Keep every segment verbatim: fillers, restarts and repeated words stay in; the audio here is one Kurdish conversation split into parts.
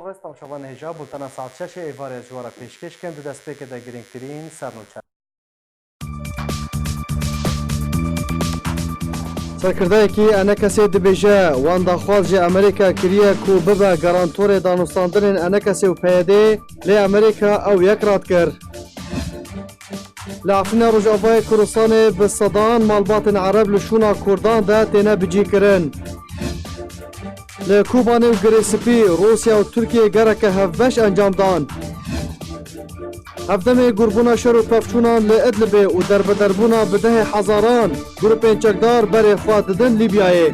Rêz temaşevanên hêja, bultena saet şeşê êvarê ez ji we re pêşkêş kem di destpêkê de girîngtirîn sernûçe. Serkirdeyekî Enekesê dibêje, wan daxwaz ji Amerîka kiriye ku bibe garantorê danûstandinên Enekesê û P Y D'ê, lê Amerîka ew yek red kir. Li Efrîna Rojavayê Kurdistanê bi sedan malbatên Ereb li şûna Kurdan de têne bicîkirin. Li Kobanê û Girê Spî, Rûsya û Tirkiye gereke hevbeş encam dan. Hevdemê gurbûna şer û pevçûnan li Idlibê û derbederbûna bi dehê hezaran grûpên çekdar berê xwe didin Lîbyayê.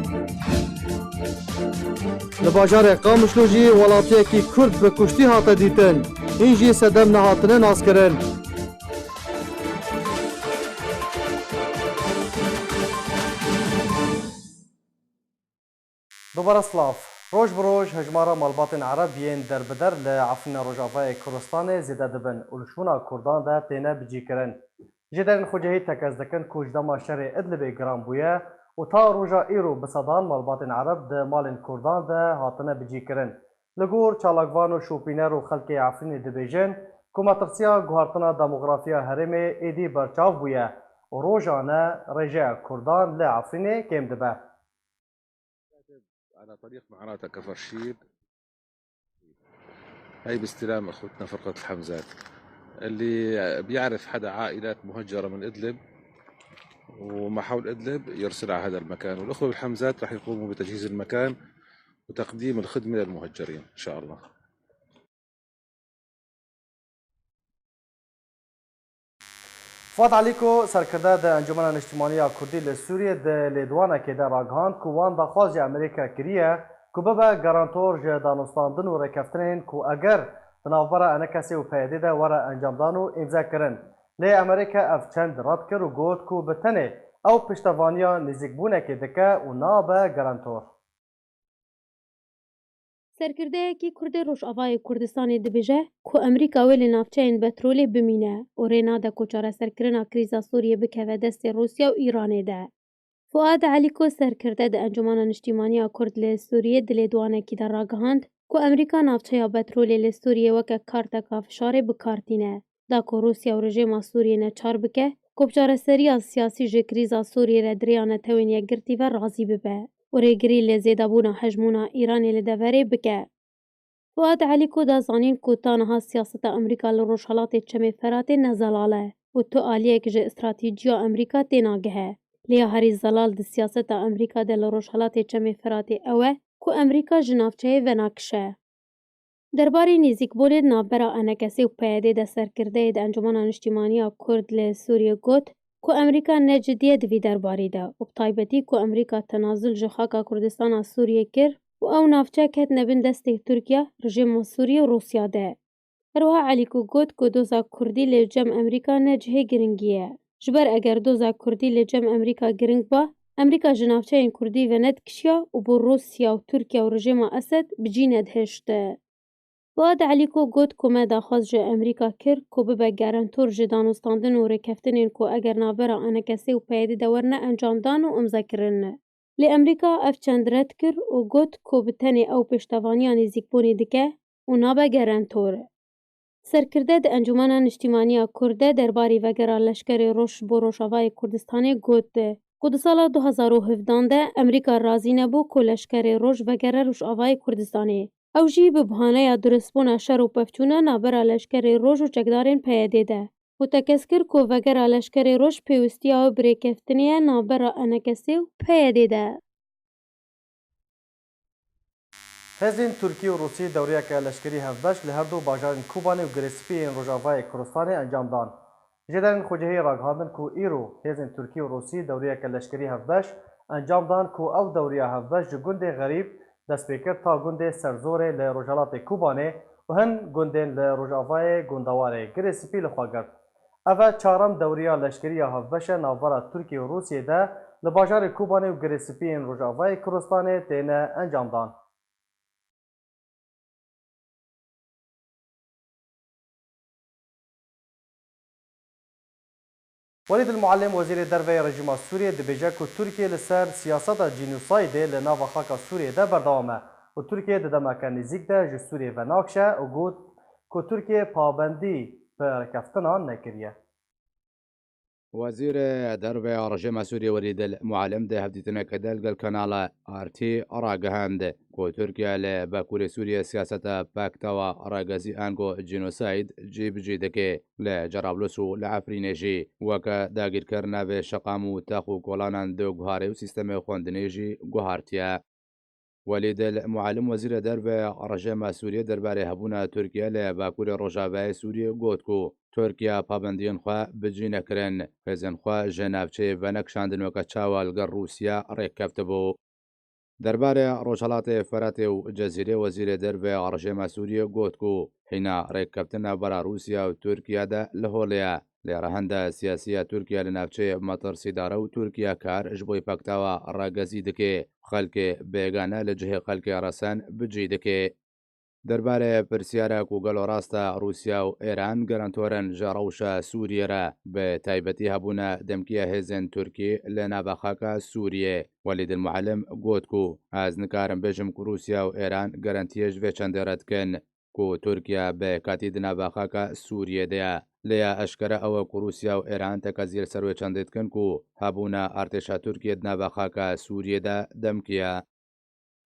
Li bajarê Qamişlo jî welatiyekî Kurd bi kuştî hate dîtin, hîn jî sedem nehatine naskirin. Dubare silav. Roj bi roj hejmara malbatên Ereb yên derbider li Efrîna Rojavayê Kurdistanê zêde dibin û li şûna Kurdan de têne bicîkirin. Jêderên xwecihî tekez dikin ku ji dema şerê Idlibê giran bûye û ta roja îro bi sedan malbatên Ereb di malên Kurdan de hatine bicîkirin. Li gor çalakvan û şopîner û xelkê Efrînê dibêjin ku metirsîya guhertina demografiya herêmê êdî berçav bûye û rojane rêjeya Kurdan li Efrînê kêm dibe. على طريق معناتها كفر شيب. هاي باستلام اخوتنا فرقة الحمزات، اللي بيعرف حدا عائلات مهجرة من ادلب وما حول ادلب يرسلها على هذا المكان، والاخوة بالحمزات راح يقوموا بتجهيز المكان وتقديم الخدمة للمهجرين ان شاء الله. Fuat Elîko, serkirde di Encûmena Niştimanî ya Kurdî li Sûriyê, di lêdwanekê de ragihand ku wan daxwaz ji Amerîka kiriye ku bibe garantor ji danûstandin û rêkeftinên ku eger di navbera Enekesê û P Y D'ê de were encamdan û îmzekirin. Lê Amerîka ev çend red kir û got ku bi tenê ew piştevaniya nêzîkbûnekê dike û nabe garantor. Serkirdeyekî Kurd ê Rojavayê Kurdistanê dibêje ku Amerîka wê li navçeyên petrolê bimîne û rê nade ku çareserkirina krîza Sûriyê bikeve destê Rûsya û Îranê de. Fuad Elîko, serkirde di Encûmena Niştîmanî ya Kurd li Sûriyê di lêdwanekî de ragihand ku Amerîka navçeya petrolê li Sûriyê weke karteka fişarê bi kar tîne, da ku Rûsya û rejêma Sûriyê neçar bike ku bi çareseriya siyasî ji krîza Sûriyê re di rêya Netewên Yekgirtî ve razî bibe û rêgirî li zêdebûna hejmûna Îranê li deverê bike. Fuad Elîko da zanîn ku ta niha siyaseta Amerîka li Rojhelatê Çemê Feratê ne zelal e û tu aliyek ji stratîjiya Amerîka tênagihe. Lê ya herî zelal di siyaseta Amerîka de li Rojhelatê Çemê Feratê ew e ku Amerîka ji navçeyê venakişe. Derbarê nêzîkbûnê di navbera Enekesê û P Y D'ê de serkirdeyê di Encûmena Niştîmanî ya Kurd li Sûriyê got ku Amerîka ne cidî ye di vî derbarî de û bi taybetî ku Amerîka tenazul ji xaka Kurdistana Sûriyê kir û ew navçe ketine bin destê Tirkiye, rejêma Sûriyê û Rûsya de. Her wiha Elîko got ku doza Kurdî li cem Amerîka ne cihê giringî ye. Ji ber eger doza Kurdî li cem Amerîka giring ba, Amerîka ji navçeyên Kurdî venedikişiya û bo Rûsya û Tirkiye û rejêma Esed bi cî nedihişt. Fuad Elîko got ku me daxwaz ji Amerîka kir ku bibe garantor ji danûstandin û rêkeftinên ku eger navbera Enekesê û P Y D'ê de werne encamdan û îmzekirin. Lê Amerîka ev çend red kir û got ku bi tenê ew pêştevaniya nêzîkbûnê dike û nabe garantor. Serkirde di Encûmena Niştîmanî ya Kurd de derbarê vegera leşkerê Roj bo Rojavayê Kurdistanê got ku di sala du hezar û hevdan de Amerîka razî nebû ku leşkerê Roj vegere Rojavayê Kurdistanê. Ew jî bi bahaneya duristbûna şer û pevçûna navbera leşkerê Roj û çekdarên P Y D'ê de û tekez kir ku vegera leşkerê Roj pêwîstiya wê bi rêkeftinê ye navbera Enekesê û P Y D'ê de. Hêzên Tirkî û Rûsî dewriyeke leşkerî hevbeş li her du bajarên Kobanê û Girê Spî yên Rojavayê Kurdistanê encam dan. Jêderên xwecihî ragihandin ku îro hêzên Tirkî û Rûsî dewriyeke leşkerî hevbeş encam dan ku ew dewriya hevbeş ji gundê Xerîb dest pê kir ta gundê Serzorê li rojhelatê Kobanê û hin gundên li rojavayê gundewarê Girê Spî li xwe girt. Ev e çarem dewriya leşkerî ya hevbeş e navbera Tirkiye û Rûsiyê de li bajarê Kobanê û Girê Spî yên Rojavayê Kurdistanê têne encamdan. Welîd el Muallim, Wezîrê Derve yê rejîma Sûriyê, dibêje ku Tirkiye li ser siyaseta cînosaydê li nava xaka Sûriyê de berdewam e. û Tirkiye di demeke nêzîk de ji Sûriyê venakşe û got ku Tirkiye pabendî bi rêkeftinan nekiriye. Wezîrê Derve ya Rejîma Sûriyê Welîd El Mualim di hevdîtineke de li gel kanala R T ragihand ku Tirkiye li Bakurê Sûriyê siyaseta pektawa ragezî ango jînosayd cî bi cî dike. Li Cerablus û li Efrînê jî weke dagîrkirina vê şeqam û tex û kolanan di guharê û sîstemê xwendinê jî guhartiye. Welîd El Mualim, Wezîrê Derve Rejîma Sûriyê, derbarê hebûna Tirkiye li Bakurê Rojavayê Sûriyê got ku Tirkiye pabendiyên xwe bi cî nekirin, hêzên xwe ji navçeyê venekşandin weke çawa li gel Rûsya rêk keftibû. Derbarê Rojhelatê Feratê û Cezîrê, Wezîrê Derve Rejîma Sûriyê got ku hîna rêkkeftin navbera Rûsya û Tirkiye de li holê ye. Lê rehenda siyasî ya Tirkiye li navçeyê metirsîdar e û Tirkiye kar ji bo pektawa ragezî dike. Xelkê bêgane li cihê xelkê resen bi cî dike. Derbarê pirsiyara ku gelo rast e Rûsya û Êran garantor in ji rewşa Sûriyê re, bi taybetî hebûna demkiya hêzên Tirkî li nava xaka Sûriyê, Welîd El Mualim got ku ez nikarim bêjim ku Rûsya û Êran garantiyê ji vê çendê re dikin ku Tirkiye bi katî di nava xaka Sûriyê de ye. Lê ya eşkere ew e ku Rûsya û Êran tekaziyê li ser wê çendê dikin ku hebûna artêşa Tirkiyê di nava xaka Sûriyê de demkî ye.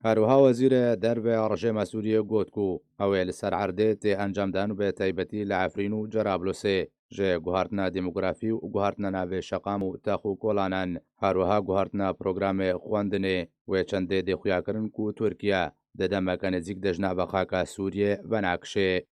Her wiha Wezîrê Derve ya Rejîma Sûriyê got ku ew ê li ser erdê tê encamdan û bi taybetî li Efrîn û Cerablusê ji guhartina demografî û guhartina navê şeqam û tex û kolanan, her wiha guhartina programê xwendinê wê çendê dê xuya kirin ku Tirkiye di demeke nêzîk de ji nava xaka Sûriyê venakişê.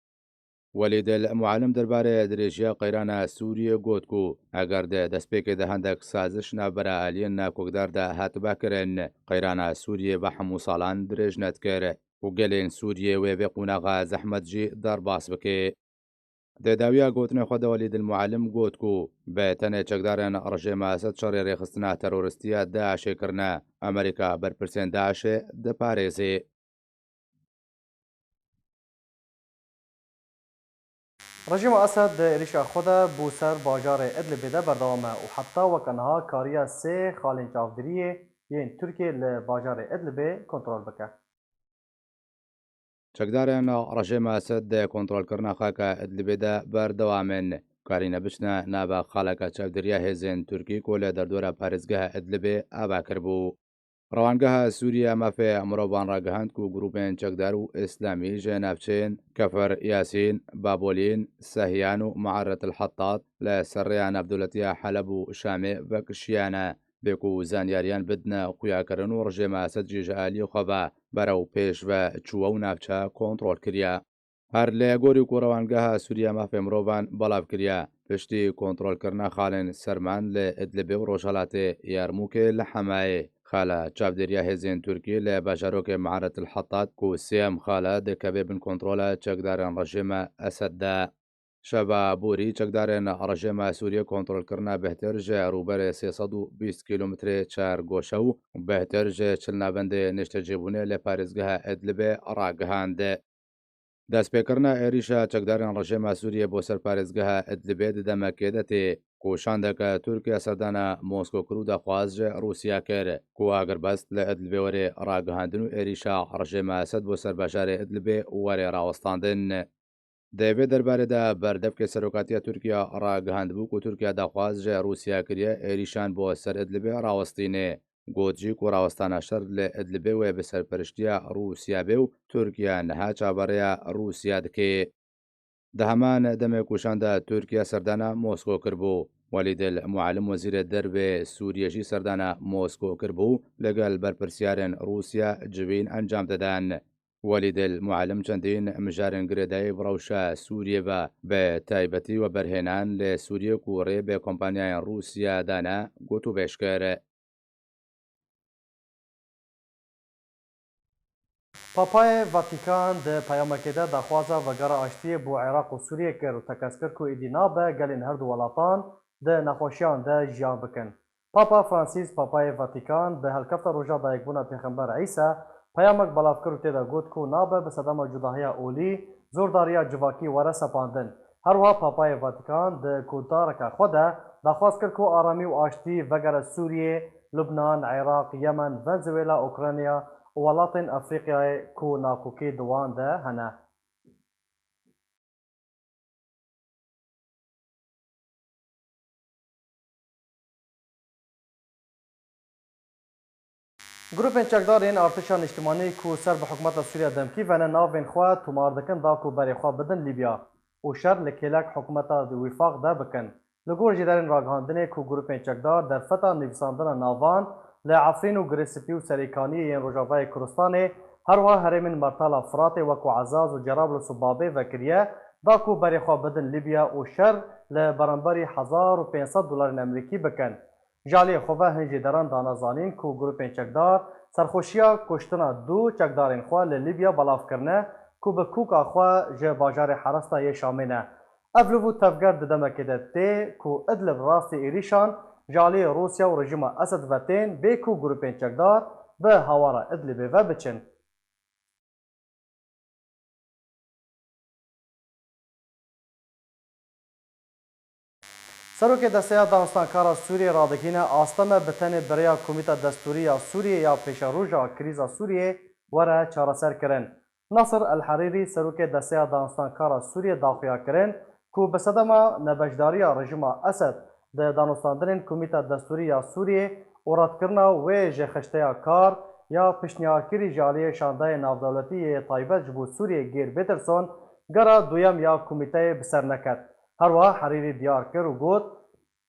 Welîd El Mualim derbarê dirêjiya qeyrana Sûriyê got ku eger di destpêkê de hendek saziş navbera aliyên nakokdar de hatibe kirin, qeyrana Sûriyê bi hemû salan dirêj nedikir û gelên Sûriyê wê vê qonaxa zehmet jî derbas bike. Di dawiya gotinê xwe de Welîd El Mualim got ku bi tenê çekdarên rejîma Esed şerê rêxistina teroristî ya DAIŞê kirine, Amerîka berpirsên DAIŞê diparêzê. Rejîma Esed di êrişa xwe de bo ser bajarê Idlibê de berdewam e û heta weke niha kariya sê xalên çavdêriyê yên Tirkiyê li bajarê Idlibê kontrol bike. Çekdarên rejîma Esed di kontrolkirina xaka Idlibê de berdewam in. Karîne biçine nava xaleke çavdêriya hêzên Tirkî ku li derdora parêzgeha Idlibê ava kiribû. Rewangeha Sûriye mafê mirovan ragihand ku grûpên çekdar û îslamî ji navçeyên Kefir Yasîn, Babolîn, Sehyan û Muerret el Hettat li ser rêya navdewletiya Heleb û Şamê vekişiyane, bê ku zanyariyan bidine xuyakirin û rejîma Esed jî ji aliyê xwe ve berew pêş ve çûye û navçe kontrol kiriye. Her li gorî ku Rewangeha Sûriye Mafê Mirovan belav kiriye, piştî kontrolkirina xalên Serman li Idlibê û rojhelatê Yermûkê li Hemayê, xala çavdêriya hêzên Tirkî li bajarokê Me'aret el Hetat ku sêyem xala dikeve bin kontrola çekdarên rejîma Esed de. Şeva borî çekdarên rejîma Sûriye kontrolkirina bêhtir ji rûberê sê sed û bîst kîlometrê çar goşe û bêhtir ji çil navendê niştecîbûnê li parêzgeha Idlibê ragihand. Destpêkirina êrîşa çekdarên rejîma Sûriyê bo ser parêzgeha Idlibê di demekê de tê ku şandeke Tirkiye serdana Mosko kir û daxwaz ji Rûsya kir ku agirbest li Idlibê were ragihandin û êrîşa rejîma Esed bo ser bajarê Idlibê were rawestandin. Di vê derbarê de berdevkê serokatiya Tirkiye ragihandibû ku Tirkiye daxwaz ji Rûsya kiriye êrîşan bo ser Idlibê rawestîne. Got jî ku rawestana şer li Idlibê wê bi serperiştiya Rûsya bê û Tirkiye niha çaverêya Rûsya dike. Di heman demê ku şanda Tirkiye serdana Mosko kiribû, Welîd El Mualim, wezîrê dervê Sûriye jî serdana Mosko kiribû, li gel berpirsiyarên Rûsya civîn encam didan. Welîd El Mualim çendîn mijarên girêdayî bi rewşa Sûriyê ve, bi taybetî weberhênan li Sûriyê ku rê bi kompanyayên Rûsya dane, gotûbêj kir. Papayê Vatikan di peyamekê de daxwaza vegera aştiyê bo Iraq û Sûriyê kir û tekez kir ku êdî nabe gelên her du welatan di nexweşiyan de jiyan bikin. Papa Francis, Papayê Vatikan, bi helkefta Rojada Yekbûna Pêxember Îsa peyamek belav kir û tê de got ku nabe bi sedema cudahiya olî, zordariya civakî were sepandin. Her wiha Papayê Vatikan di godareke xwe de daxwaz kir ku aramî û aştî vegere Sûriyê, Lubnan, Iraq, Yemen, Venezuela, Ukrayna welatên Efrîqyayê ku nakokî di wan de hene. Grûpên çekdar yên Artêşa Niştimanî ku ser bi hikûmeta Sûriye demkî vene navên xwe tomar dikin da ku berê xwe bidin Lîbya û şer li kêlek hikûmeta di wîfaq de bikin. Li gor jêderên ragihandinê ku grûpên çekdar derfeta nivîsandina navan li Efrîn û Girê Spî û Serêkaniyê yên Rojavayê Kurdistanê, herwiha herêmên Mertala Firatê wekû Ezaz û Cerablus û Babê vekiriye, da ku berê xwe bidin Lîbya û şer li beramberî hezar û pênc sed dolarên Amerîkî bikin. Ji aliyê xwe ve hin jêderan dane zanîn ku grûpên çekdar serxweşiya kuştina du çekdarên xwe li Lîbya belav kirine ku bi kûka xwe ji bajarê Heresta yê Şamê ne. Ev liv û tevger di demekê de tê ku Idlib rastî êrîşan ji aliyê Rûsya û rejîma Esed ve tên bê ku grûpên çekdar bi hawara Idlibê ve biçin. Serokê Desteya Danistankara Sûriyê radigihîne asteme bi tenê bi rêya Komîta Destûrî ya Sûriyê ya Pêşeroja Krîza Sûriyê were çareserkirin. Nasir El Herîrî, serokê Desteya Danistankara Sûriyê daxuya kirin ku bi sedema nebeşdariya rejîma Esed di danûstandinên Komîta Destûrî ya Sûriyê û redkirina wê ji xişteya kar ya piştniyarkirî ji aliyê Şandeyê Navdewletî yê Taybet ji bo Sûriyê Geir Peterson gera duyem ya komîteyê bi ser neket. Herwiha Herîrî diyar kir û got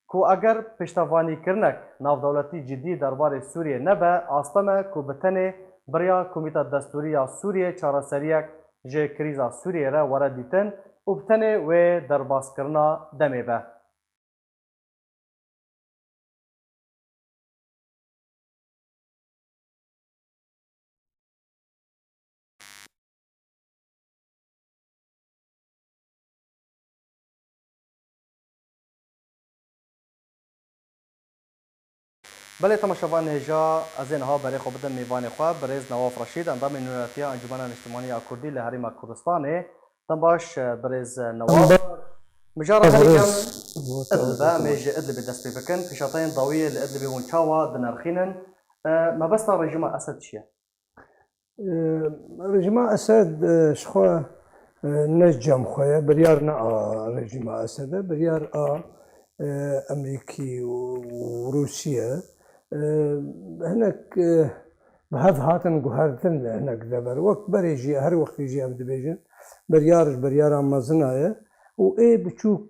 ku eger piştevanîkirinek navdewletî cidî derbarê Sûriyê nebe, asteme ku bi tenê bi rêya Komîta Destûrî ya Sûriyê çareseriyek ji krîza Sûriyê re were dîtin û bi tenê wê derbaskirina demê be. Belê temaşevan hêja, ez ê niha berê xwe bidim mêvanê xwe, birêz Newaf Reşîd, endamê Nûneretiya Encûmena Niştimanî ya Kurdî li Herêma Kurdistanê. Dem baş, birêz Newaf. Mijara herî kem Idlib e, em ê ji Idlibê dest pê bikin. Pêşateyên dawiyê li Idlibê hûn çawa dinirxînin? E, mebesta rejîma Esed çi ye? E, rejîma Esed, e, ji xwe, e, ne cem xwe ye, biryar ne a rejîma Esed e, biryar a, e, Emerîkî û, û Rûsî ye. E, hinek, e, bi hev hatin guhertin li hinek dever. Wek berê jî, her wextî jî em dibêjin, biryar ji biryara mezina ye û ê biçûk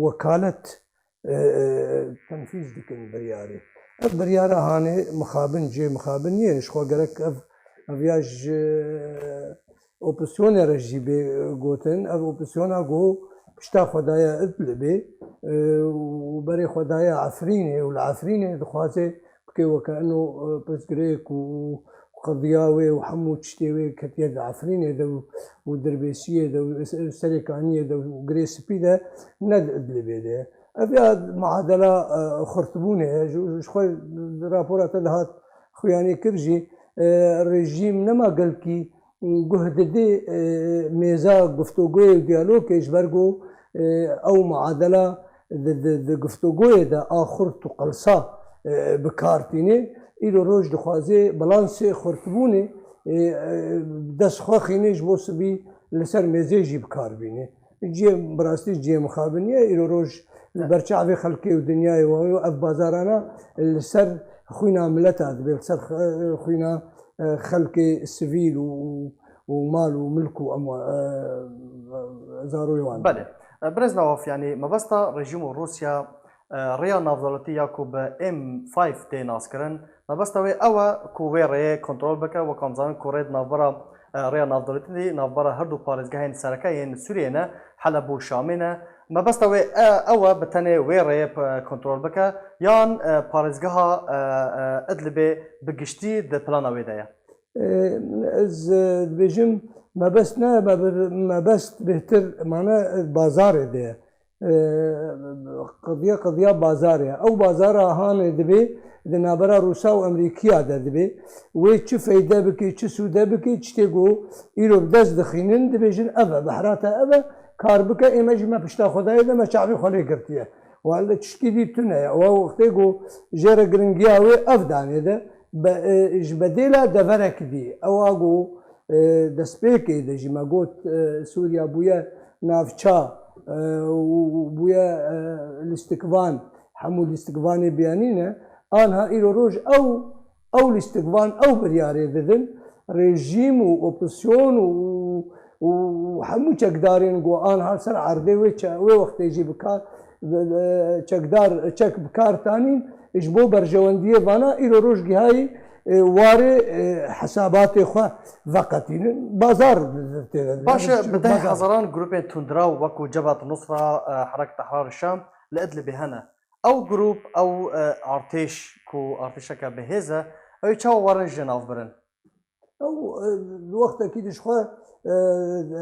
wekalet e, e, tenfîz dikin biryarê. Ev biryara hanê mixabin, cihê mixabin niye. Ji xwe gerek ev, ev ya ji opozisyonê re jî bê gotin. Ev opozisyona ku pişta xwe daye Idlibê, e, û berê xwe daye Efrînê û li Efrînê dixwaze bike weke ino, e, pirsgirêk û qediya wê û hemû tiştê wê ketiye di Efrînê de û, û Dirbêsiyê de û Serêkaniyê de û Girê Spî de, ne di Idlibê de ye. Ev ya muadela, e, xurtbûnê ye. Ji, ji xwe di rapora te de hat xuyanî kir jî, e, rejîm nema gelkî guh didê, e, mêza guftûgoyê û diyalogê ji ber ku, e, ew muadela di, di, di guftûgoyê de a xurt û qelsa, e, bi kar tîne. Îro roj dixwaze balansê xurtbûnê, e, e, dest xwe xîne ji bo sibî li ser mêzê jî bi kar bîne. Cihê, bi rastî cihê mixabin ye, îro roj li ber çavê xelkê û dinyayê we ev bazarana li ser xwîna mileta dibe, li ser xe-, xwîna, e, xelkê sivîl û, û, û mal û milk û emwa-, e, zaroyê wan. Belê. E, Birêz Newaf, yanî mebesta rejîm û Rûsya, e, rêya navdewletî ya ku bi M five tê naskirin, mebesta wê ew e ku wê rêyê kontrol bike, wek em zanin ku rê di navbera, e, rêya navdewletî de navbera her du parêzgehên sereke yên Sûriyê ne, Heleb û Şamê ne. Mebesta wê, e, ew e bi tenê wê rêyê, e, kontrol bike, yan, e, parêzgeha, e, e, Idlibê bi giştî di plana wê de ye? E, ez, e, dibêjim, mebest ne, mebe-, mebest bêhtir, mane, e, bazarê de ye. E, qediya, qediya bazarê ye. Ew bazara hanê dibê di navbera Rûsa û Emerîkiya de dibê. Wê çi feyde bike, çi sûde bike, tiştê ku îro bi dest dixînin, dibêjin ev e, behrate ev e, kar bike, ê me jî me pişta xwe dayê de me çavê xwe lê girtiye. Welle tiştî dî tune ye. Ew wextê ku jê re giringiya wê ev danê de, Be, e, ji bedêla deverek dî. Ewa ku, e, destpêkê de jî me got, e, Sûriya bûye navça, e, û, û bûye, e, lîstikvan, hemû lîstikvanê biyanî ne. Anha îro roj ew, ew lîstikvan, ew biryarê didin. Rejîm û opozisyon û, û hemû çekdarên ku anha ser erdê wê çe-, wê wextê jî bi kar, bi, e, çekdar, çek bi kar tanîn, ji bo berjewendiyê vana îro roj gihayî, e, warê, e, hesabatê xwe veqetînin. Bazar tê de. Baş e, bi deh hezaran grûpên tundrew wekû Cebhat Nusra, e, Hereket Tehrar Şam li Idlibê hene. Ew grûp, ew, e, artêş ku artêşeke bihêz e, ew ê çawa werin ji nav birin? Ew, e, wextekî dişxwe, e,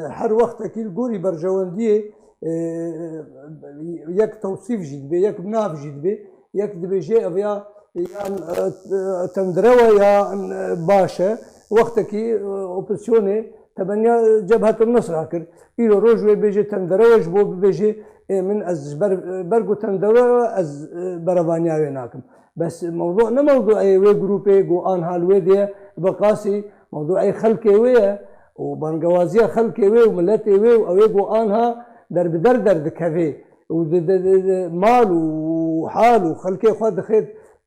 her wextekî li gorî berjewendiyê, e, yek tewsîf jî dibe, yek bi nav jî dibe, yek dibêje ev ya, yan, e, e, tendrew e yan, e, baş e. Wextekî, e, opozisyonê tebenya Cebhet Nusra kir. Îro roj wê bêje tendrew e ji bo bibêje, ê min ez ji ber, ber ku tendrew e ez, e, berevaniya wê nakim. Bes mewdu ne mewduê wê grûpê ku anha li wê de ye, bi qasî mewduê xelkê wê ye û bangewaziya xelkê wê û miletê wê û ew ê ku anha derbider derdikeve û di, di, di, di mal û hal û xelkê xwe dixê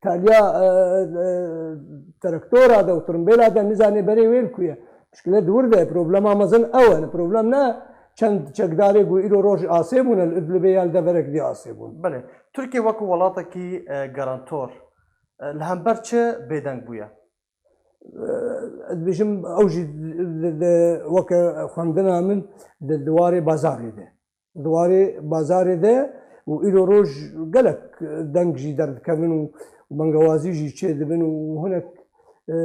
taliya, e, e, terektora de û tirimbêla de nizane berê wê li ku ye. Muşkile di wir de ye. Problema mezin ew e. Problem ne çend çekdarê ku îro roj asê bûne li Idlibê ya li deverek dî asê bûn. Belê. Tirkiye wekû welatekî, e, garantor, e, li hember çi bêdeng bûye? E, ez dibêjim ew jî di, di, di, weke xwendina min di, di warê bazarê de. Di warê bazarê de û îro roj gelek deng jî derdikevin û bangewazî jî çêdibin û hinek, e,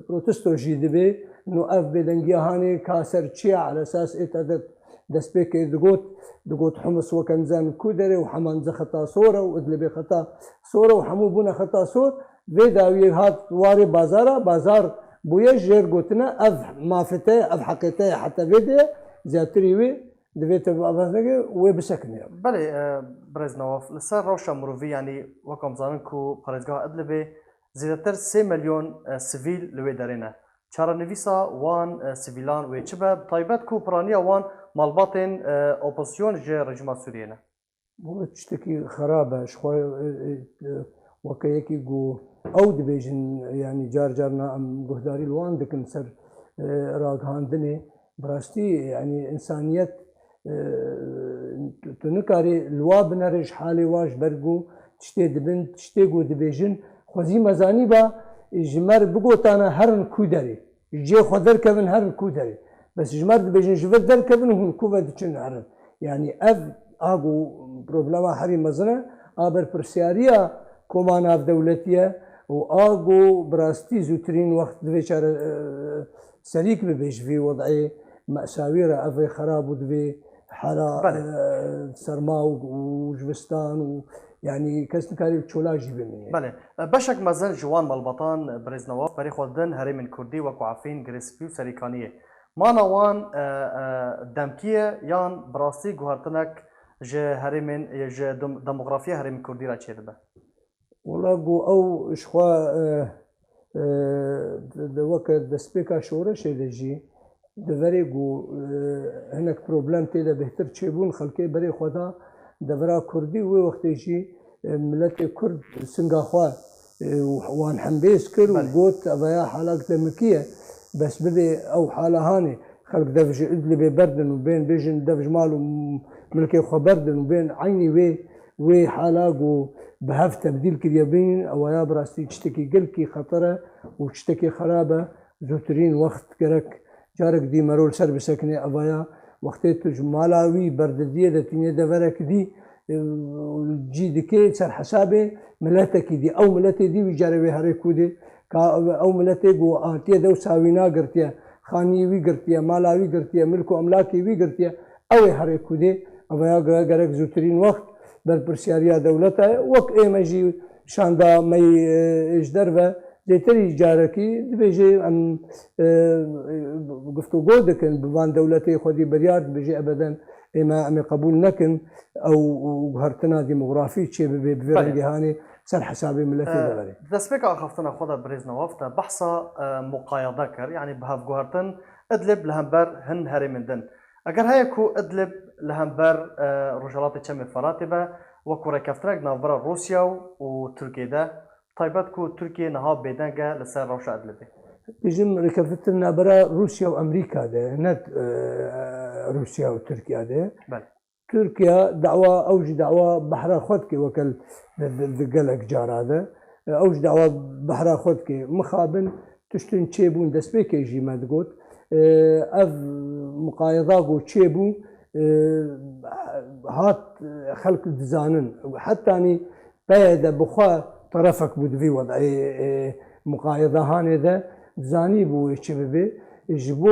protesto jî dibe. No ev bêdengiya hanê ka ser çi ye? Elesas ê te de destpêkê digot, digot Humus weke nizanim ku derê û Hema nize xeta sor e û Idlibê xeta sor e û hemû bûne xeta sor. Vê dawiyê hat warê bazara, bazar bûye jêr gotine ev mafê te ye, ev heqê te ye. Heta vê de ye, zêdetirî wê divê te bi avaz neke, wê bisekine. Belê, e, birêz Newaf, li ser rewşa mirovî, yanî wek em zanin ku parêzgeha Idlibê zêdetir sê milyon, e, sivîl li wê derê ne. Çarenivîsa wan, e, sivîlan wê çi be? Bi taybet ku piraniya wan malbatên, e, opozisyon ji rejîma Sûriyê ne. Wele tiştekî xerab e. Ji xwe, e, e, e, weke yekî ku ew dibêjin, yanî car carna em guhdarî li wan dikin ser, e, ragihandinê. Bi rastî, yanî însaniyet, e, tu, tu nikarî li wa binere ji halê wa, ji ber ku tiştê dibin, tiştê ku dibêjin, xwezî me zanîba ji me re bigotana herin ku derê. Ji cihê xwe derkevin herin ku derê. Bes ji me re dibêjin ji vir derkevin û hûn ku ve diçin herin. Yanî ev a ku problema herî mezin e, a berpirsiyariya koma navdewletî ye û a ku bi rastî zûtirîn wext divê çare, e, serîk bibe ji vî wed'ê mesawî re, ev ê xerab û divê hera, Belê. e, serma û, û zivistan û, yanî kes nikarî bi çola jî bimîne. Belê. Beşek mezin ji wan malbatan, birêz Newaf, berê xwe didin herêmên Kurdî wekû Efrîn, Girê Spî û Serîkaniyê. Mana wan, e, e, demkî ye yan bi rastî guhertinek ji herêmên, e, ji dem-, demografiya herêmên Kurdî re çêdibe? Wela ku ew ji xwe, e, e, di, di weke destpêka şoreşê de jî, di verê ku, e, hinek problem tê de bêhtir çêbûn, xelkê berê xwe da devera Kurdî û wê wextê jî, e, miletê Kurd singa xwe, e, wan hembêz kir û Belê. got, ev ya halak demikî ye, bes bibê ew hala hanê. Xelk dev ji Idlibê berdin û bên bêjin dev ji mal û milkê xwe berdin û bên eynî wê, wê hala ku bi hev tebdîl kiriye bîn, ew ya bi rastî tiştekî gelkî xeter e û tiştekî xerab e. Zûtirîn wext gerek carek dî mero li ser bisekine, ev ya wextê tu ji mala wî berdidiyê de tînê deverek dî, e, cî dikê ser hesabê miletekî dî. Ew miletê dî wî carê wê herê kûdê. Ka ew miletê ku hatiye dew sawîna girtiye, xaniyê wî girtiye, mala wî girtiye, milk û emlakê wî girtiye, ew ê herê kûdê. Ev ya ge-, gerek zûtirîn wext berpirsiyariya dewleta ye. Wek ê me jî şanda me yî, e, ji derve zêtirî carekî dibêje em, e, guftûgo dikin bi van dewletê xwedî biryar dibêje ebeden ê me em ê qebûl nekin ew guhertina demografî çê bibe bi vê Belê. rengê hanê ser hesabê miletê de berê. Di destpêka axaftina xwe de birêz Newaf te behsa, e, muqayada kir, yanî bi hevguhertin Idlib li hember hin herêmên din. Eger heye ku Idlib li hember, e, Rojhelatê Çemê Feratê be, wekû rêkeftinek navbera Rûsya û, û Tirkiyê de, taybet ku Tirkiye niha bêdeng e li ser rewşa Idlibê. Dijim rêkeftin navbera Rûsya û Amerîka de, ne, e, Rûsya û Tirkiye de. Belê. Tirkiye dawa, ew jî dawa behra xwe dike weke di, di, di gelek cara de. Ew jî dawa behra xwe dike. Mixabin tiştin çêbûn destpêkê jî me digot. Ev muqayeda ku çêbû, hat xelk dizanin. Hetanî P Y D bi xwe terefek bû di vî wedayê, e, muqayedehanê de, dizanîbû wê çi bibe. Ji bo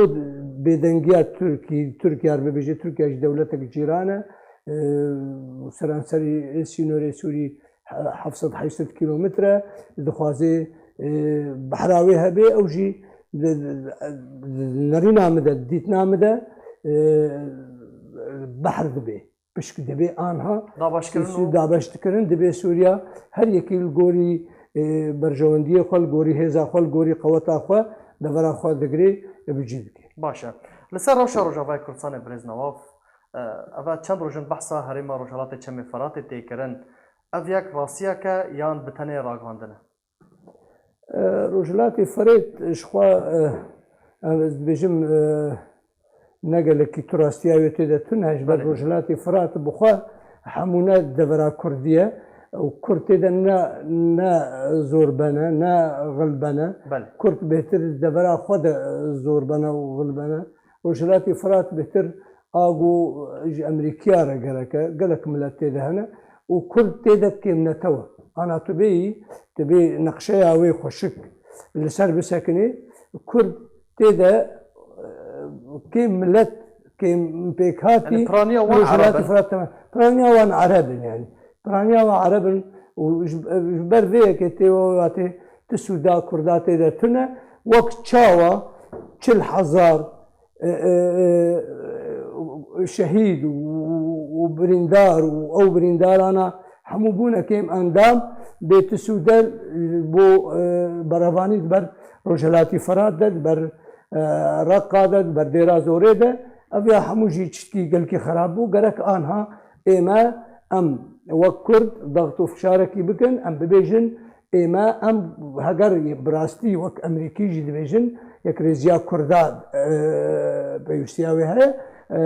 bêdengiya Tirkî, Tirkiye re bibêje, Tirkiye jî dewletek cîran e, e, seranserî sînorê Sûrî he-, heft sed heşt sed kîlometre, dixwaze, e, behra wê hebe, ew jî di, di, di nerîna min de, di dîtina min de, e, behr dibe. Pişk dibe anha dabeşkirin û dabeş dikirin, dibe Sûriya her yekî li gorî, e, berjewendiyê xwe, li gorî hêza xwe, li gorî qeweta xwe, devera xwe digire, e, bi cî dike. Baş e. Li ser rewşa Rojavayê Kurdistanê birêz Newaf, e, eva çend roj in behsa herêma Rojhelatê Çemê Feratê tê kirin. Ev yek rastiyek e yan bi tenê ragihandin e? E, Rojhilatê Ferêt ji xwe, e, em, ez dibêjim, e, ne gelekî tu rastiya wê tê de tune, ji ber Belê. Rojhilatê Firat bi xwe hemûne devera Kurdî ye û Kurd tê de ne, ne zorbe ne, ne xilbe ne. Belê. Kurd bêhtir devera xwe de zorbe ne û xilbe ne. Rojhilatê Firat bêhtir a ku ji Amerîkiya re gerek e, gelek milet tê de hene û Kurd tê de kêmnetew e. Ana tu bêyî, tu bê neqşeya wê xweşik li ser bisekinê, Kurd tê de, e, kêm milet, kêm pêkhatî Yanî piraniya wan Rojhilatê Ereb in. Firat teme-, piraniya wan Ereb in yanî. Piraniya wan Ereb in û ji, ji ber vê yekê tê we hatê ti sûda Kurda tê de tune, wek çawa çil hezar e, e, e, şehîd û, û birîndar û ew birîndarana hemû bûne kêm endam, bê ti sûde bo, e, berevanî di ber Rojhelatî Firat de, di ber, e, Reqa de, di ber Dêra Zorê de, ev ya hemû jî çitkî gelkî xerab bû. Gerek anha ême em wek Kurd daxt û fişarekî bikin, em bibêjin, Ême em heger bi rastî wek Emerîkî jî dibêjin, yekrêziya Kurda, e, pêwîstiya wê heye, e,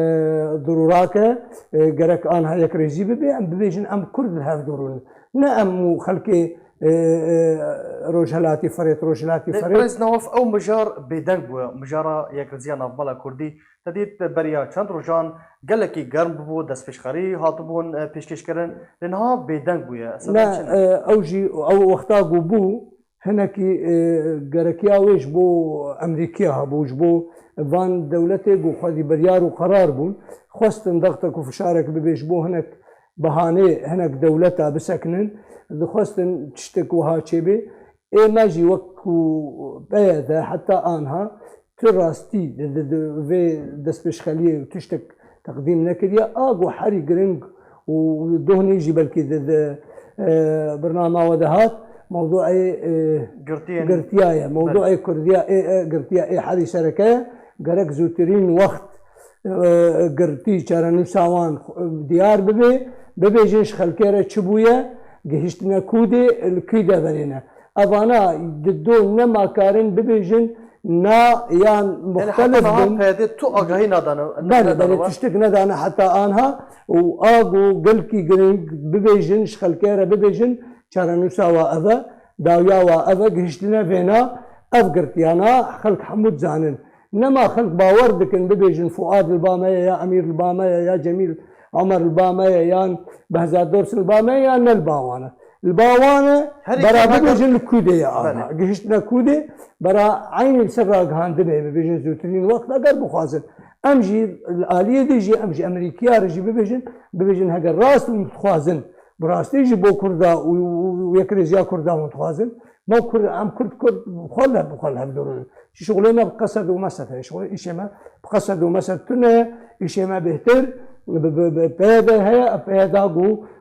dirûrak e, e, gerek anha yekrêzî bibe, em bibêjin em Kurd li hev dirûn. Ne em û xelkê, e, e, Rojhelatî Ferêt, Rojhilatî Lê Ferêt. Birêz Newaf, ew mijar bêdeng bûye, mijara yekrêziya navbela Kurdî. Te dît beriya çend rojan gelekî germ bûbû, destpêşxerî hatibûn, e, pêşkêşkirin, lê niha bêdeng bûye. Seba Ne, çi ne? e, ew jî, ew wexta ku bû, hinekî, e, gerekiya wê ji bo Emerîkiya hebû, ji bo van dewletê ku xwedî biryar û qerar bûn, xwestin dextek û fişarek bibe ji bo hinek behanê, hinek dewleta bisekinin, dixwestin tiştek wiha çêbê. Ê me jî wek ku peye de heta anha tu rastî di, di, di vê destpêşxeliyê û tiştek teqdîm nekiriye. A ku herî giring û dohnî jî belkî di, di, e, birnama we de hat, mewduê, e, Girtiyên girtiya ye. Mewduê Belê. Kurdiya ê, e, girtiya ê herî sereke ye. Gerek zûtirîn wext, e, girtî çarenûsa wan, e, diyar bibe, bibêjin ji xelkê re çi bûye, gihiştine kû dê, li kî deverê ne. Evana di do nema karin bibêjin na yan Yanî heta muxtelif niha bin. P Y D tu agahî nadane, Belê, nedane belê, we? Tiştek nedane heta anha û a ku gelkî giring bibêjin, ji xelkê re bibêjin, çarenûsa wa ev e, dawiya wa ev e, gihiştine vêna, ev girtiyana xelk hemû dizanin. Nema xelk bawer dikin bibêjin Fuad li ba me ye, ya Emîr li ba me ye, ya Cemîl Omer li ba me ye, yan Behzat Dors li ba me ye, ya ne li ba wan e. Li ba wan e, Herî bera kêmek bibêjin li kûdê ye ana. Belê. Gihiştine kûdê, bera eynî li ser ragihandinê bibêjin zûtirîn wext eger bixwazin. Em jî li aliyê dî jî, em ji Emerîkiya re jî bibêjin, bibêjin heger rast hûn dixwazin, bi rastî jî bo Kurda û, û, û yekrêziya Kurda hûn dixwazin, me Kurd, em Kurd, Kurd bi xwe li, bi xwe li hev dirûnin. Ji şixulê me bi qesed û mesed heye. Şixulê îşê me bi qesed û mesed tune ye. Îşê me bêhtir Bi, bi, bi, P Y D heye, P Y D got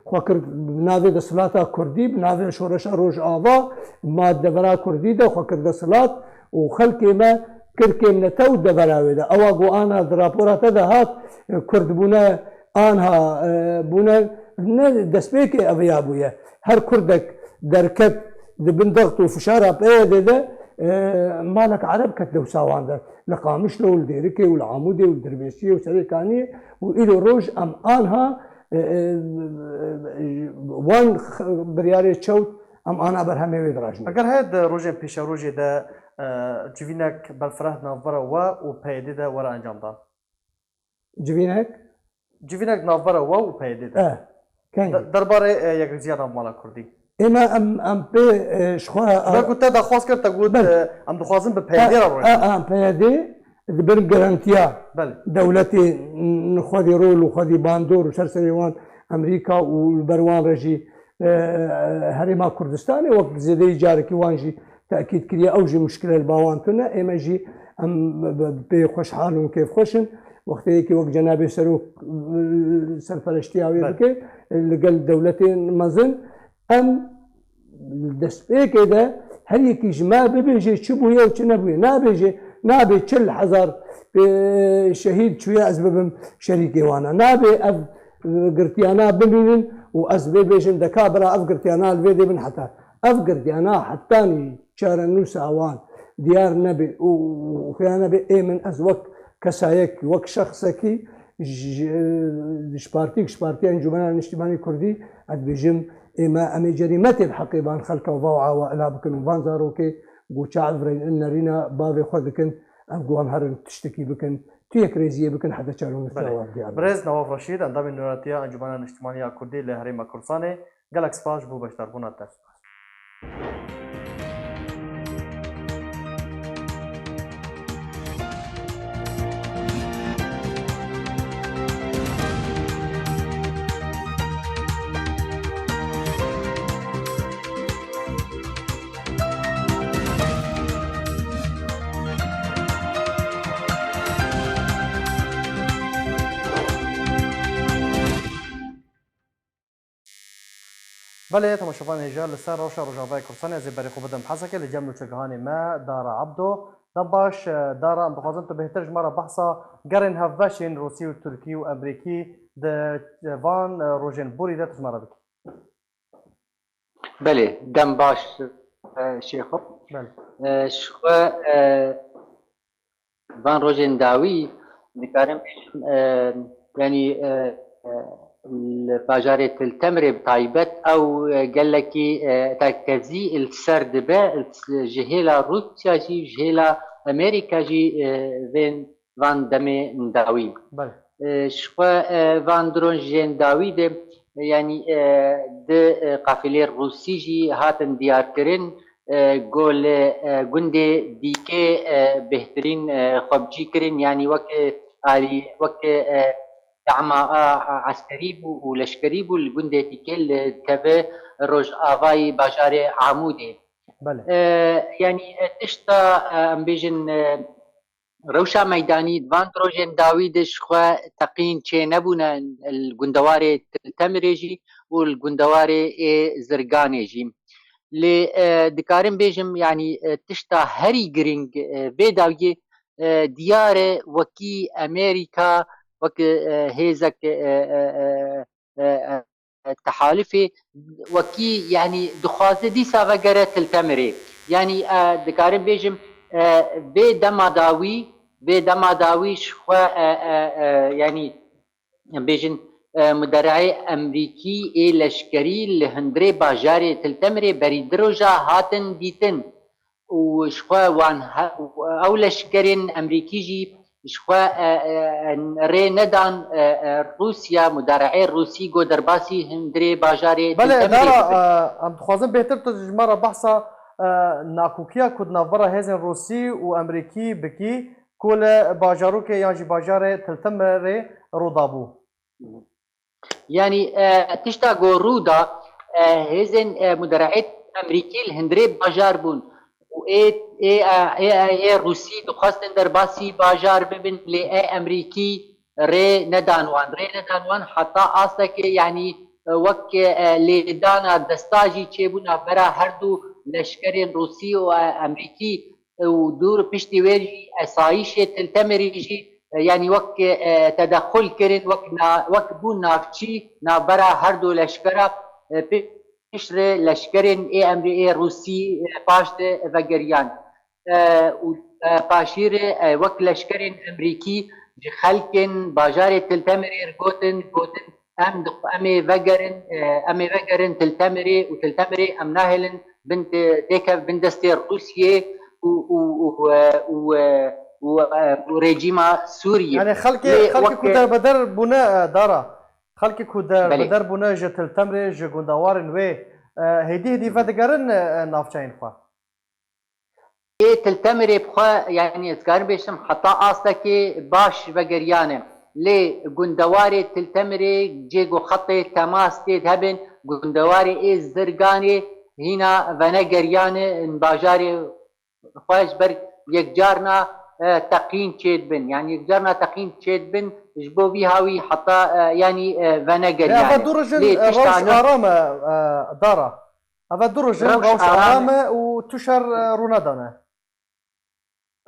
xwe kir bi navê desthilata Kurdî, bi navê Şoreşa Rojava, ma devera Kurdî de xwe kir desthilat û xelkê me kir kêmnete û devera wê de. Ewa got, ana di rapora te de hat, e, Kurd bûne, anha, e, bûne, ne destpêkê ev ya bûye. Her Kurdek derket di bin dext û fişara P Y D de, e, malek Ereb ket dewsa wan de. Li Qamişlo û li Dêrikê û li Amûdê û li Dirbêsiyê û Serêkaniyê û îro roj em anha, e, e, wan x-, biryarê çewt em ana berhemê wê dirajin. Eger heye di rojên pêşerojê de, e, civînek berfireh navbera we û P Y D de were encamdan? Civînek? Civînek navbera we û P Y D de. E, kengî? De-, derbarê, e, yekreziya navmala Kurdî. Ême em, em pê, e, ji xwe, e, Belku te daxwaz kir, te got, Belê. e, em dixwazin bi P Y D re E, rojin. e, e, P Y D di bin garantiya Belê. dewletê n-, xwedî rol û xwedî bandor û ser serê wan Amerîka û li ber wan re jî, e, Herêma Kurdistanê wek zêdeyî carekî wan jî tekîd kiriye, ew jî muşkile li ba wan tune. Ême jî em bi, bi pê xweşhal û kêfxweş in. Wextê yekî wek cenabê serok, e, serpereştiya wê Belê. bike, e, li gel dewletên mezin, em li destpêkê de her yekî ji me bibêje çi bûye û çi nebûye. Nabêje, nabê çil hezar, e, şehîd çûye ez bibim şerîkê wan e. Nabê ev, e, girtiyana bimînin û ez bê bêjim deka bira ev girtiyana li vê dê bin heta. Ev girtiyana hetanî çarenûsa wan diyar nebe û, û xuya nebe, ê min ez wek kesayek, wek şexsekî ji, ji partîk, ji Partiya Encûmena Niştimanî Kurdî, ez dibêjim, ême, em ê cerîmetê li heqê van xelka va û awa ela bikin û van zarokê ku çav re-, nerîna bavê xwe dikin, em ku wan herin tiştekî bikin, tu yekrêziyê bikin heta çarenûsa Belê. wan diyar be. Birêz Newaf Reşîd, endamê Nûneratiya Encûmena Niştimanî ya Kurdî li Herêma Kurdistanê, gelek spas ji bo beşdarbûna te. Belê, temaşevanên hêja, li ser Rewşa Rojavayê Kurdistanê ez ê berê xwe bidim Hesekê, li cem nûçegihanê me Dara Ebdo. Dem baş, e, Dara, em dixwazin tu bêhtir ji me re behsa gerên hevbeş ên Rûsî û Tirkî û Emerîkî di, e, van, e, rojên borî de tu ji me re bikî. Belê, dem baş, e, Şêxo. Belê. E, ji xwe, e, Van rojên dawî dikarim bêjim, e, yanî, e, e, li bajarê Til Temirê bi taybet ew, e, gelekî, e, tekezî li ser dibe, ji hêla Rûsya jî, ji hêla Amerîka jî, e, vên van demê dawî. Belê. E, ji xwe, e, van dronjên dawî de, e, yanî, e, di, e, qafilê Rûsî jî hatin diyarkirin, e, ku li, e, gundê dîkê, e, bêhtirîn, e, xwe bi cî kirin, yanî weke alî, weke, e, dema, a, a, eskerî bû û leşkerî bû li gundê dîkê li teve rojavayî bajarê Amûdê. Belê. E, yanî, e, tişta, e, em bêjin, e, Rewşa meydanî di van rojên dawî de ji xwe teqîn çênebûne li gundewarê Til Temirê jî û li gundewarê ê Zirganê jî. Lê, e, dikarim bêjim, yanî, e, tişta herî girîng, e, vê dawiyê, e, diyar e wekî Amerîka, wek, e, hêzek, e, e, e, e, e, tehalifê wekî, yanî dixwaze dîsa vegere Til Temirê. Yanî, e, dikarim bêjim, e, vê dema dawî, vê dema dawî ji xwe, e, e, e, yanî bêjin, e, mudereê Emrîkî ê leşkerî li hundirê bajarê Til Temirê berî du roja hatin dîtin. û ji xwe wan he-, ew leşkerên Emrîkî jî ji xwe, e, e, e, rê nedan, e, e, Rûsya, mudareê Rûsî ku derbasî hundirê bajarê Belê, Til Temirê Dara, bibe. e, em dixwazin bêhtir tu ji me re behsa, e, nakokiya ku di navbera hêzên Rûsî û Emrîkî bikî ku li bajarokê yan jî bajarê Til Temirê rû dabû. Yanî, e, tişta ku rû da, e, hêzên, e, mudareê Emrîkî li hundirê bajar bûn û ê, ê, e, ê, e, ê Rûsî dixwestin derbasî bajar bibin, lê ê Emrîkî rê nedan wan, rê nedan wan heta astekê, yanî, e, wek, e, lêdana desta jî çêbû navbera her du leşkerên Rûsî û, e, Emerîkî, e, û dûr piştî wê jî esayîşê Til Temirê jî, e, yanî wek, e, tedexul kirin, wek na-, wek bû navçî navbera her du leşkera, e, piştre leşkerên ê Emrî ê Rûsî, e, paş de vegeriyan. E, û, e, paşîrê, e, wek leşkerên Emrîkî ji xelkên bajarê Til Temirê re gotin, gotin, em di, em ê vegerin, e, em ê vegerin Til Temirê û Til Temirê em nahêlin bin de-, dêkev bin destê Rûsiyê û, û, û, e, û, e, û, e, û rejîma Sûriyê. Yani xelkê, Lê xelkê wek ku derbeder bûne, e, Dara. Xelkê ku Belê. derbeder bûne ji Til Temirê, ji gundewarên wê, e, hêdî hêdî vedigerin, e, navçeyên xwe. Ê Til Temirê bi xwe, yanî ez karim bêjim, heta astekê baş vegeriyane. Lê gundewarê Til Temirê cê ku xetê temas tê de hebin, gundewarê ê Zirganê hîna venegeriyane, in bajarê xwe ji ber yekcarna, e, teqîn çêdibin. Yanî yekcarna teqîn çêdibin, ji bo vî hawî heta, e, yanî, e, Lê venegeriyane. eve du rojin, Lê e, tişta rewş nû aram e, e, Dara. Eve du rojin Rewş rewş aram aram e. e û tu şer, e, rûnedane.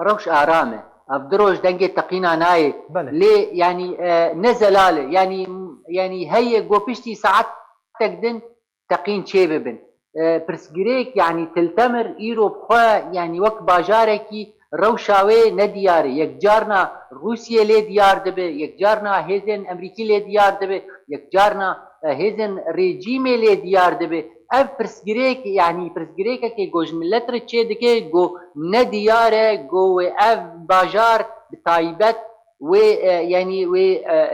Rewş aram e. Ev du roj dengê teqîna nayê. Belê. Lê, yanî, e, ne zelal e. Yanî, yanî heye go piştî saetek din teqîn çê bibin. E, pirsgirêk, yanî Til Temir îro bi xwe, yanî wek bajarekî rewşa wê ne diyar e. Yek carna Rûsiyê lê diyar dibe, yek carna hêzên Emerîkî lê diyar dibe, yek carna, e, hêzên rejîmê lê diyar dibe. Ev pirsgirêk, yanî pirsgirêkekê ku ji milet re çê dike, ku ne diyar e, ku wê ev bajar bi taybet wê, e, yanî wê,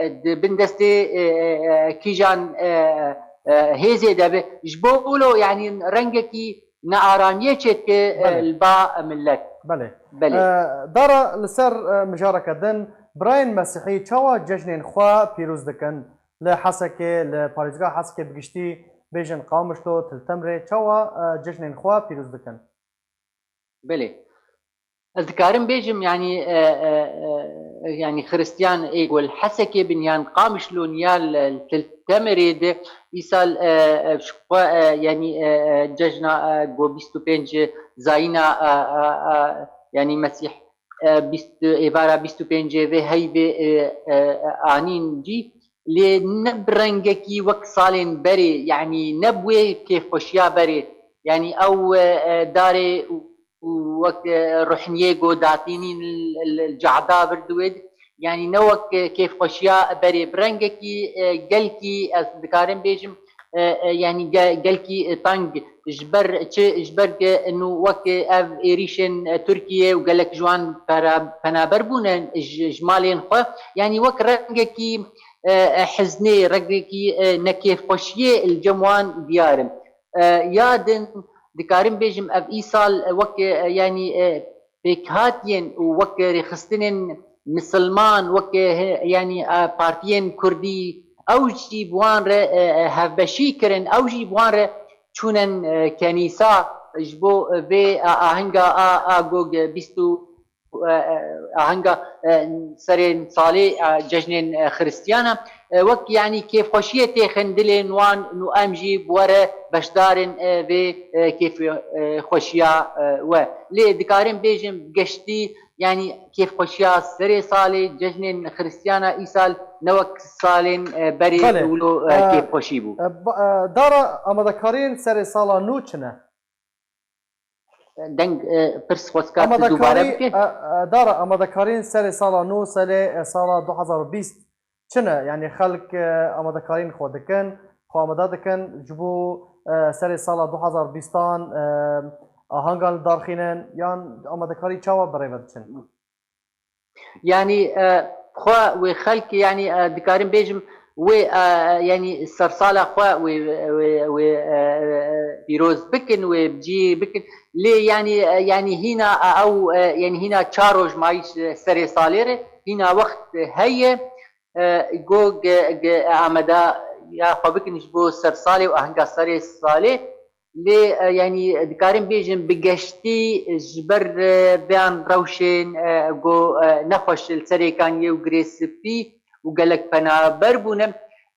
e, di bin destê, e, e, e, kîjan, e, e, hêzê de be. Ji bo wilo, yanî rengekî nearamiyê çê dike, e, Belê. li ba milet. Belê. Belê. E, Dara, li ser, e, mijareke din, birayên mesîhî çawa cejnên xwe pîroz dikin? Li Hesekê, li parêzgeha Hesekê bi giştî bêjin Qamişlo, Til Temirê, çawa, e, cejnên xwe pîroz dikin? Belê. Ez dikarim bêjim, yanî, e, e, e, yanî Xiristiyan ê ku li Hesekê bin yan Qamişlo niya li, li Til Temirê de îsal, e, e, ji xwe, e, yanî, e, e, cejna, e, ku bîst û pênc Zayîna, e, e, e, yanî Mesîh, e, bîst, êvara bîst û pêncê vê heyvê, e, e, e, anîn cî. Lê ne bi rengekî wek salên berê, yanî ne bi wê kêfxweşiya berê. Yanî ew, e, e, darê û, û wek, e, ruhniyê ku datînîn li, li, li cehda vir di wê de. Yanî ne wek, e, kêfxweşiya berê. Bi rengekî, e, gelkî, ez dikarim bêjim, e, e, yanî ge-, gelkî, e, teng. Ji ber çi? Ji ber ku nû wek ev êrîşên, e, Tirkiyê û gelek ji wan pera-, penaber bûne ji, ji malên xwe. Yanî wek rengekî, e, e, hiznê, rengekî, e, nekêfxweşiyê li cem wan diyar in. E, ya din dikarim bêjim ev îsal, e, wek, e, yanî, e, pêkhatiyên û wek rêxistinên misilman, wek, e, he-, yanî, e, partiyên kurdî, ew jî bi wan re, e, e, hevbeşî kirin, ew jî bi wan re çûnen, e, kenîsa ji bo, e, vê, e, ahenga a, a gog bîst û, e, e, ahenga, e, serê salê, e, cejnên, e, xiristiyana, e, wek, yanî, kêfxweşiyê têxin dilên wan û em jî bi we re beşdarên, e, vê, e, kêf, e, xweşiya, e, we. Lê dikarim bêjim geştî, yanî kêfxweşiya serê salê, cejnên xiristiyana îsal ne wek salên, e, berê Belê. wilo, e, E, kêfxweşî bû. E, ba-, e, Dara, amadekariyên serê sala nû çi ne? Deng, e, pirs xwestka tu dubare Amadekarî, bike? e, e, Dara, amadekariyên serê sala nû, serê, e, sala du hezar û bîst çi ne? Yanî xelk, e, amadekariyên xwe dikin, xwe amade dikin ji bo, e, serê sala du hezar bîstan, e, ahangan li dar xînin yan amadekarî çawa bi rê ve diçin? Yanî, e, xwe wê xelk, yanî, e, dikarim bêjim, wê, e, yanî sersala xwe wê, wê, wê, e, e, pîroz bikin, wê bi cî bikin. Lê yanî, e, yanî hîna, e, ew, e, yanî hîna çar roj mayî serê salê re, hîna wext heye, e, go ge, ge, amada ya xwe bikin ji bo ser salê û ahenga serê salê. Lê, e, yanî dikarim bêjim bi geştî ji ber, e, vêyan rewşên, e, go, e, nexweş li serê kaniyê û girê spî û gelek penaber bûne.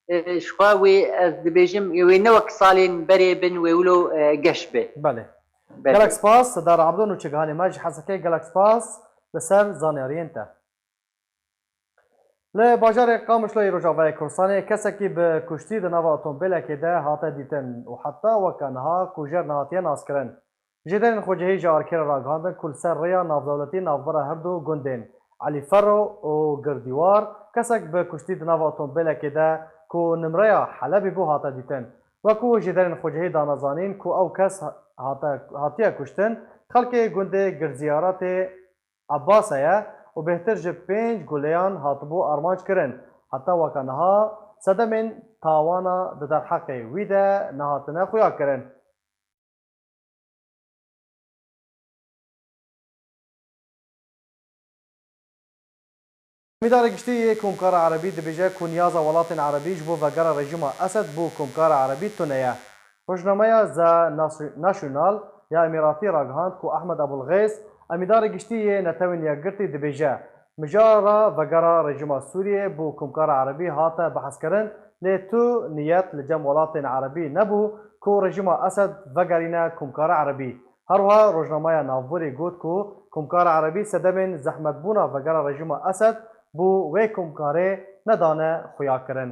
E, ji xwe wê ez dibêjim, wê ne wek salên berê bin, wê wilo, e, geş be. Belê. Belê. Gelek spas, Dara Ebdo, nûçegihanê me ji Hezekê, gelek spas li ser zanyariyên te. Li bajarê Qamişlo yê Rojavayê Kurdistanê kesekî bi kuştî di nava otomobilekê de hate dîtin û heta weke niha kujer nehatiye naskirin. Jêderên xwecihî ji Arkê re ragihandin ku li ser rêya navdewletî navbera her du gundên Elî Ferro û Girdîwar kesek bi kuştî di nava otomobilekê de ku nimreya Helebî bû hate dîtin. Wekû jêderên xwecihî dane zanîn ku ew kes hate, hatiye kuştin, xelkê gundê Girzîyaratê Ebase ye û bêhtir ji pênc guleyan hatibû armanc kirin. Heta weke niha sedemên tawana di derheqê wî de nehatine xuya kirin. Emîdarê Giştî yê Komkara Erebî dibêje ku niyaza welatên Erebî ji bo vegera rejîma Esed bo Komkara Erebî tune ye. Rojnameya The Nation-, National ya Îmêratî ragihand ku Ehmed Ebulxêz, Emîdarê Giştî yê Netewên Yekgirtî dibêje, mijara vegera rejîma Sûriyê bo Komkara Erebî hate behskirin, lê tu niyet li cem welatên Erebî nebû ku rejîma Esed vegerîne Komkara Erebî. Her wiha rojnameya navborî got ku Komkara Erebî sedemên zehmetbûna vegera rejîma Esed bo wê komkarê nedane xuya kirin.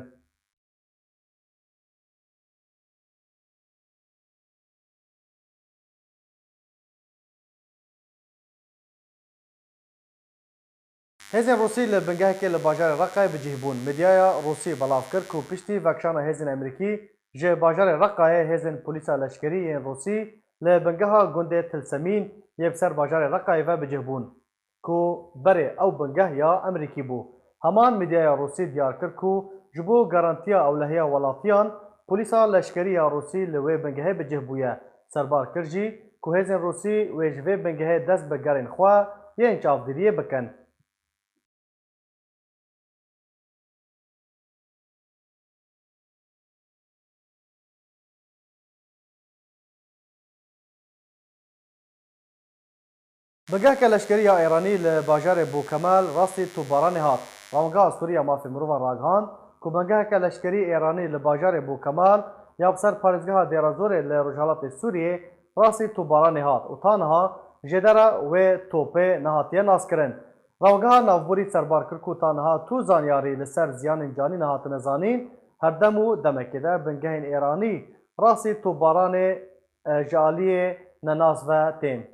Hêzên Rûsî li bingehekê li bajarê Reqayê bi cih bûn. Medyaya Rûsî belav kir ku piştî vekişana hêzên Amerîkî ji bajarê Reqayê, hêzên polîsa leşkerî yên Rûsî li bingeha gundê Tilsemîn yê bi ser bajarê Reqayê ve bi cih bûn, ku berê ew bingeh ya Amerîkî bû. Heman medyaya Rûsî diyar kir ku ji bo garantiya ewlehiya welatiyan, polîsa leşkerî ya Rûsî li wê bingehê bi cih bûye. Serbar kir jî ku hêzên Rûsî wê ji vê bingehê dest bi gerên xwe yên çavdîriyê bikin. Bingeheke leşkerî ya Îranî li bajarê Bûkemal rastî topbaranê hat. Rawangeha Sûrî ya Mafê Mirovan ragihand ku bingeheke leşkerî Îranî li bajarê Bûkemal ya bi ser parêzgeha Dêra Zorê li rojhelatê Sûriyê rastî topbaranê hat û ta niha jêdera wê topê nehatiye naskirin. Rawangeha navborî serbar kir ku ta niha tu zanyarî li ser ziyanên canî nehatine zanîn, her dem û demekê de bingehên Îranî rastî topbaranê, e, ji aliyê nenas ve tên.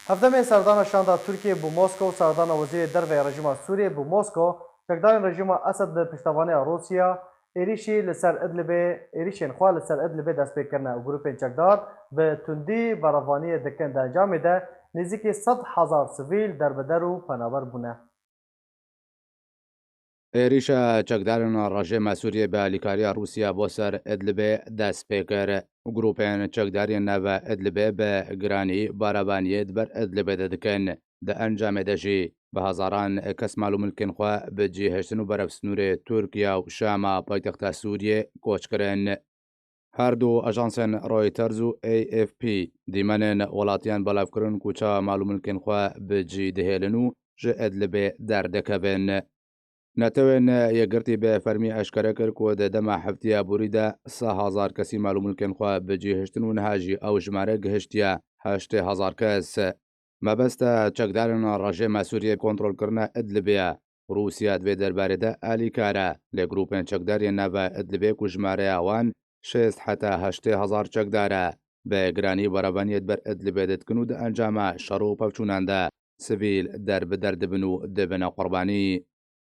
Hevdemê serdana şanda Tirkiyê bo Mosko û serdana Wezîrê Derve ya rejîma Sûriyê bo Mosko, çekdarên rejîma Esed bi piştevaniya Rûsya êrîşî li ser Idlibê, êrîşên xwe li ser Idlibê dest pê kirine û grûpên çekdar bi tundî berevaniyê dikin, di encamê de nêzîkî sed hezar sivîl derbeder û penaber bûne. Êrîşa çekdarên rejîma Sûriyê bi alîkariya Rûsya bo ser Idlibê dest pê kir. Grûpên çekdarên nava Idlibê bi giranî berevaniyê di ber Idlibê de dikin. Di encamê de jî bi hezaran kes mal û milkên xwe bi cî hiştin û berev sinûrê Tirkiye û Şama paytexta Sûriyê koç kirin. Her du ajansên Reuters û A F P dîmenên welatiyan belav kirin ku çawa mal û milkên xwe bi cî dihêlin û ji Idlibê derdikevin. Netewên Yekgirtî bi fermî eşkere kir ku di dema heftiya borî de sê hezar kesî mal û milkên xwe bi cî hiştin û niha jî ew jimare gihiştiye heştê hezar kes. Mebesta çekdarên rejîma Sûriyê kontrolkirina Idlibê ye. Rûsya di vê derbarê de alîkar e, lê grûpên çekdar yên nava Idlibê ku jimareya wan şêst heta heştê hezar çekdar e, bi giranî berevaniyê di ber Idlibê de dikin û di encama şer û pevçûnan de sivîl derbider dibin û dibine qurbanî.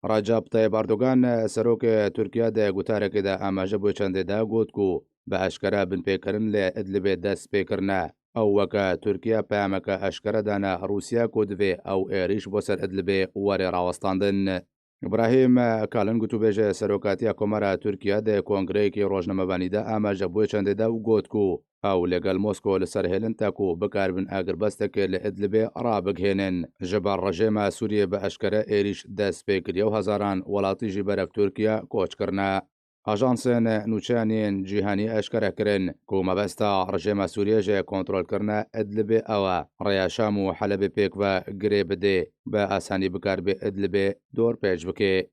Recep Tayyip Erdogan, serokê Tirkiye di gotarekê de amaje bo çendê de got ku bi eşkere binpêkirin li Idlibê dest pê kirine. Ew weke Tirkiye peyameke eşkere dane Rûsya ku divê ew êrîş bo ser Idlibê were rawestandin. Îbrahîm Kalin gotûbêjê serokatiya Komara Tirkiye di kongreyekî rojnamevanî de amaje bo çendê de û got ku ew li gel Mosko li ser hêlin te ku bikaribin agirbestekê li Idlibê rabigihênin. Ji ber rejêma Sûriyê bi eşkere êrîş dest pê kiriye û hezaran welatî jî berev Tirkiye koç kirine. Ajansên nûçeyan yên cîhanî eşkere kirin ku mebesta rejêma Sûriyê ji kontrolkirina Idlibê ew e, rêya Şam û Helebê pêk ve girê bidê, bi asanî bikaribe Idlibê dorpêç bike.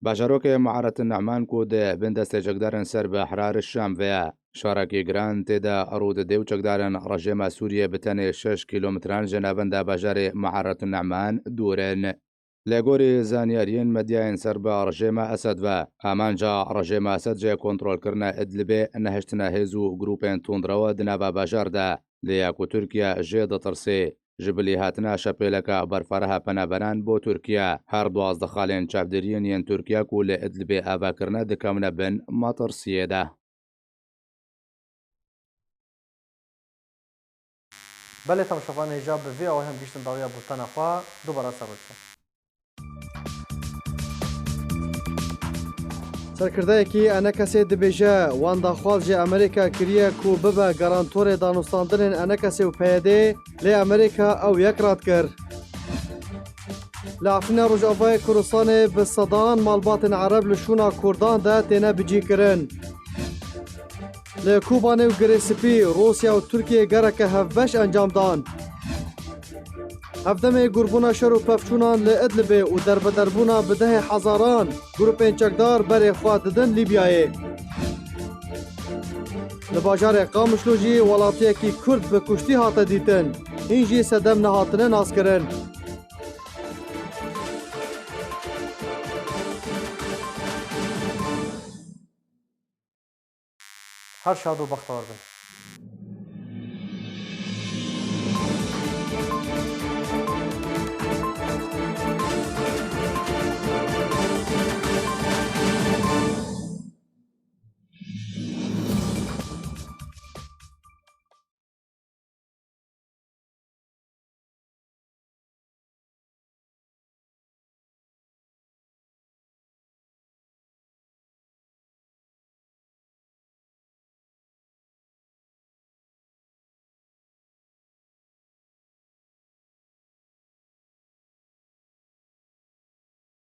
Bajarokê Mu'arret Nehman ku di bin destê çekdarên Serb Ehrar Şam ve ye, şarekî giran tê de rû dide û çekdarên rejêma Sûriyê bi tenê şeş kîlometran ji navenda bajarê Mu'arret Nehman dûr in. Lê gorî zanyariyên medyayên Serb a rejêma Esed ve, amanca rejêma Esed ji kontrolkirina Idlibê nehiştina hêz û grûpên tundrew di nava bajar de, lê ya ku Tirkiye jê ditirsê, ji bilî hatina şepêleka berfireh a penaberan bo Tirkiye, her duwazdeh xalên çavdêriyên yên Tirkiye ku li Idlibê ava kirine dikevine bin metirsiyê de. Belê, temaşevanên hêja, bi vê awayî em gihîştin dawiya bultena xwe. Dubare ser rû. Serkirdeyekî Enekesê dibêje, wan daxwaz ji Amerîka kiriye ku bibe garantorê danûstandinên Enekesê û PYD'ê, lê Amerîka ew yek red kir. Li Efrîna Rojavayê Kurdistanê bi sedan malbatên Ereb li şûna Kurdan de têne bicîkirin. Li Kobanê û Girê Spî, Rûsya û Tirkiye gereke hevbeş encam dan. Hevdemê gurbûna şer û pevçûnan li Idlibê û derbederbûna bi dehê hezaran grûpên çekdar berê xwe didin Lîbyayê. Li bajarê Qamişlo jî welatiyekî Kurd bi kuştî hate dîtin, hîn jî sedem nehatine naskirin. Her şad û bextewar bin.